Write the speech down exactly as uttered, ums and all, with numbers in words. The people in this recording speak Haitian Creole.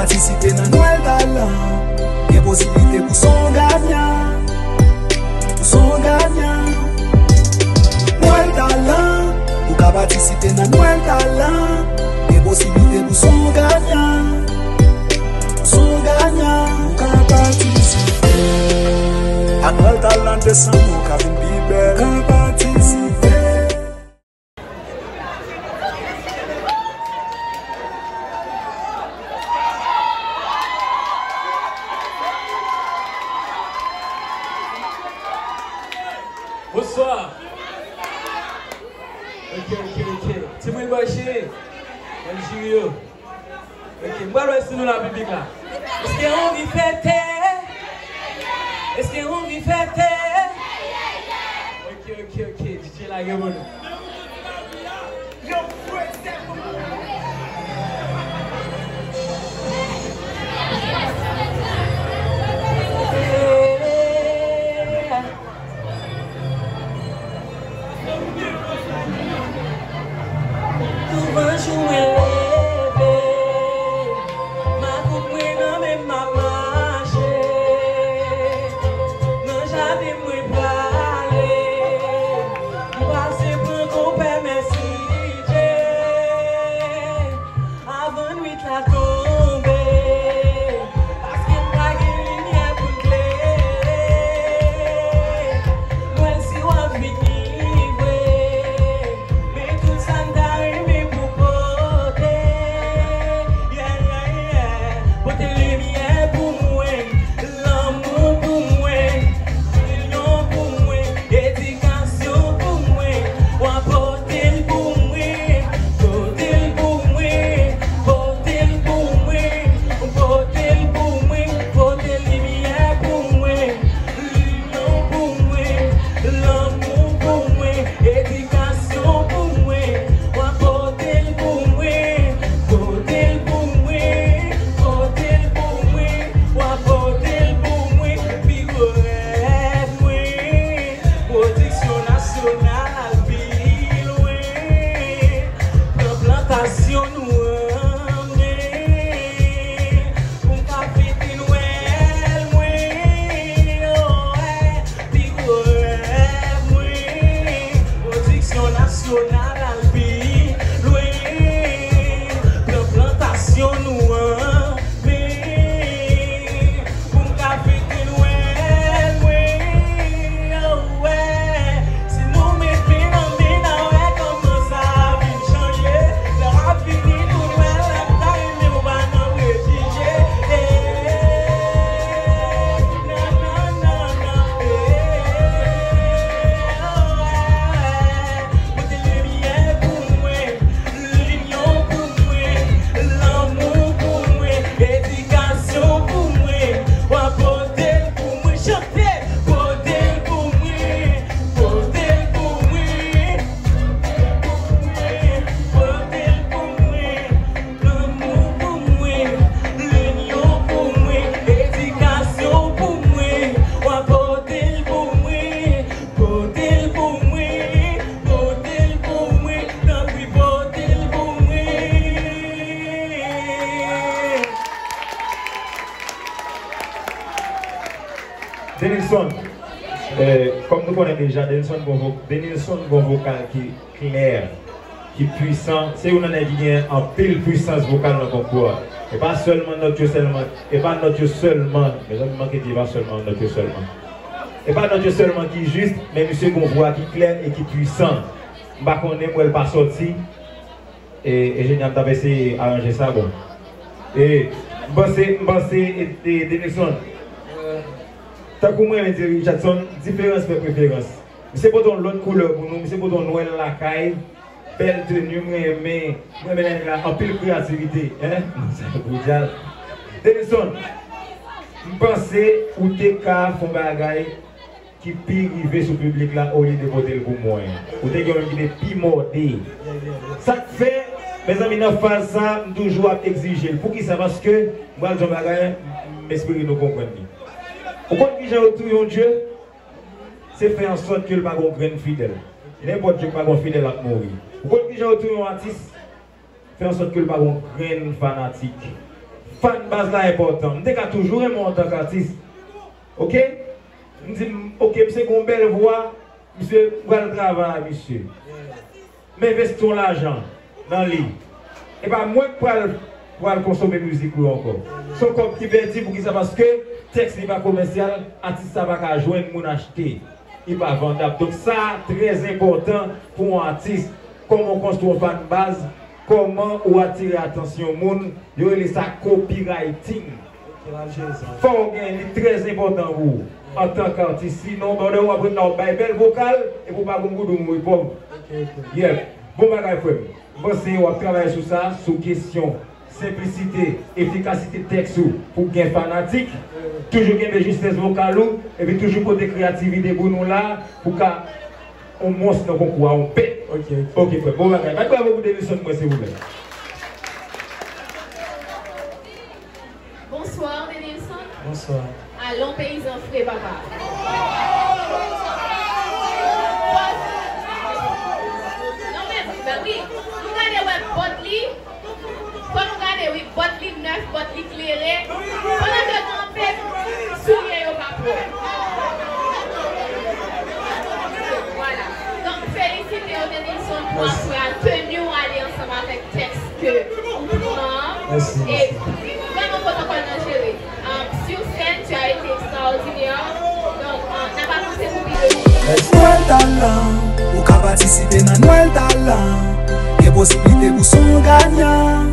Patisipe nan Nwèl Talan, gen posiblite pou son ganyan. Pou son ganyan. Nwèl Talan, ou ka patisipe nan Nwèl Talan, gen posiblite pou son ganyan. Pou son ganyan, ou ka patisipe. Ak Nwèl Talan, desanm ou ka vin pi bèl. Ou ka patisipe. Bonswa. Ok, ok, ok. Timoun bòy cheri. Bèl jiri yo. Ok, m pral wè si nou la piblik la. Èske w anvi fete? Èske w anvi fete? Ok, ok, ok. D J lage pou nou. Yo, fwete pou nou. Douvan jou mwen leve, makout mwen nan men m ap mache. Nan jaden mwen prale, m pase pran konpè mèsi Dye. Avan nwit la tonbe, paske m pa gen limyè pou m klere. Mwen si w ap vini vre, men tout sa m ta renmen pou pote. Yeah, yeah, yeah. Pote limyè pou mwen, lanmou pou mwen, linyon pou mwen, edikasyon pou mwen. W ap pote l pou mwen, pote l pou mwen, pote l pou mwen, pote l pou mwen, pote limyè pou mwen, linyon pou mwen, lanmou pou mwen, edikasyon pou mwen. W ap pote l pou mwen, pote l pou mwen, pote l pou mwen, w ap pote l pou mwen. Pi gwo rèv mwen, pwodiksyon nasyonal pi lwen. Pran plantasyon nou an men, pou m ka fete Nwèl mwen, oh, eh. Pi gwo rèv mwen, pwodiksyon nasyonal al pi lwen. Pran plantasyon nou an men, pou m ka fete Nwèl mwen, oh, wè. Si nou met men nan men, n a wè kòman sa vin chanje. Lè w ap vini pou Nwèl la, m ta renmen w pa nan prejije. Eh, nan, nan, nan, nan, eh, oh, eh. Pote limyè pou mwen, linyon pou mwen, lanmou pou mwen, edikasyon pou mwen. W ap pote l pou mwen, chante. Pote l pou mwen, pote l pou mwen, pote l pou mwen, pote l pou mwen. Lanmou pou mwen, linyon pou mwen, edikasyon pou mwen. W ap pote l pou mwen, pote l pou mwen, pote l pou mwen, tanpri pote l pou mwen. Denilson, eh, kòm nou konnen deja, Denilson gon vo-, Denilson gon vokal ki klè, ki pwisan. Se youn nan nèg ki gen anpil pwisans vokal nan konkou a. E pa sèlman nòt yo sèlman, e pa nòt yo sèlman, mezanmi, m manke di e pa sèlman nòt yo sèlman. E pa nòt yo sèlman ki jis, men misye gon vwa ki klè e ki pwisan. M pa konnen, m wè l pa sòti. E, enjenyè, m t ap eseye aranje sa, bon. E, m panse, m panse, e, e, Denilson. Tankou mwen renmen di Richardson, diferans fè preferans. Misye pote yon lòt koulè pou nou, misye pote yon nwèl lakay, bèl teni, m renmen, m renmen nèg la, anpil kreyativite, en? Sa e pou dyal. Denilson, m panse ou te ka fè yon bagay ki pi rive sou piblik la olye de pote l pou mwen. Ou te gen yon ki te pi mòde. Sa k fè, mezanmi, nan faz sa, m toujou ap egzije l. Poukisa? Paske, m pral di yon bagay, m espere nou konprann li. Ou konn kijan yo touye yon dye? Se fè an sòt ke l pa gen yon grenn fidèl. Nenpòt dye k pa gen yon fidèl ap mouri. Ou konn kijan yo touye yon atis? Fè an sòt ke l pa gen yon grenn fanatik. Fan baz la enpòtan. M te ka toujou renmen w antank atis. Oke? M di, m, oke, misye gen yon bèl vwa, misye, m pral travay ak misye. M envesti yon lajan nan li. E pa mwen k pral, pral konsome mizik ou yo ankò. Se yon kòb ki pèdi, poukisa? Paske tèks li pa komèsyal, atis sa pa ka jwenn moun achte. Li pa vandab. Donk sa trè enpòtan pou yon atis. Kòman w konstwi yon fan baz, kòman ou atire atansyon moun, yo rele sa copywriting. Fò w gen li, trè enpòtan pou ou antank atis. Sinon, bòdè w ap ret la w ap bay bèl vokal epi w pa konn goudou mouri pòv. Yep. Bon bagay, frè m. M panse w ap travay sou sa, sou kesyon senplisite, efikasite tèks ou pou gen fanatik. Toujou kenbe jistès vokal ou, epi toujou pote kreyativite pou nou la, pou ka yon mons nan konkou a, yon bèt. Ok, ok. Ok, frè. Bon bagay. Bat bravo pou Denilson mwen, silvouplè. Bonsoir, Denilson. Bonsoir. Alon peyizan fre, papa. Non, men, ben wi. Nou gade wè bòt li. Fò nou gade, wi, bòt li nèf, bòt li klere. Pandan ke kanpe, soulye yo pa pwòp. Vwala. Donk, felisite w, Denilson, pou apre a, teni w ale ansanm avèk tèks ke ou pran an. Mèsi, mèsi. E vrèman kontan kòl nan jere. Um, sur scène, tu as été extraordinaire. Donc, uh, n ap avanse pou pi de. Nwèl Talan, ou ka patisipe nan Nwèl Talan. Gen posiblite pou son ganyan.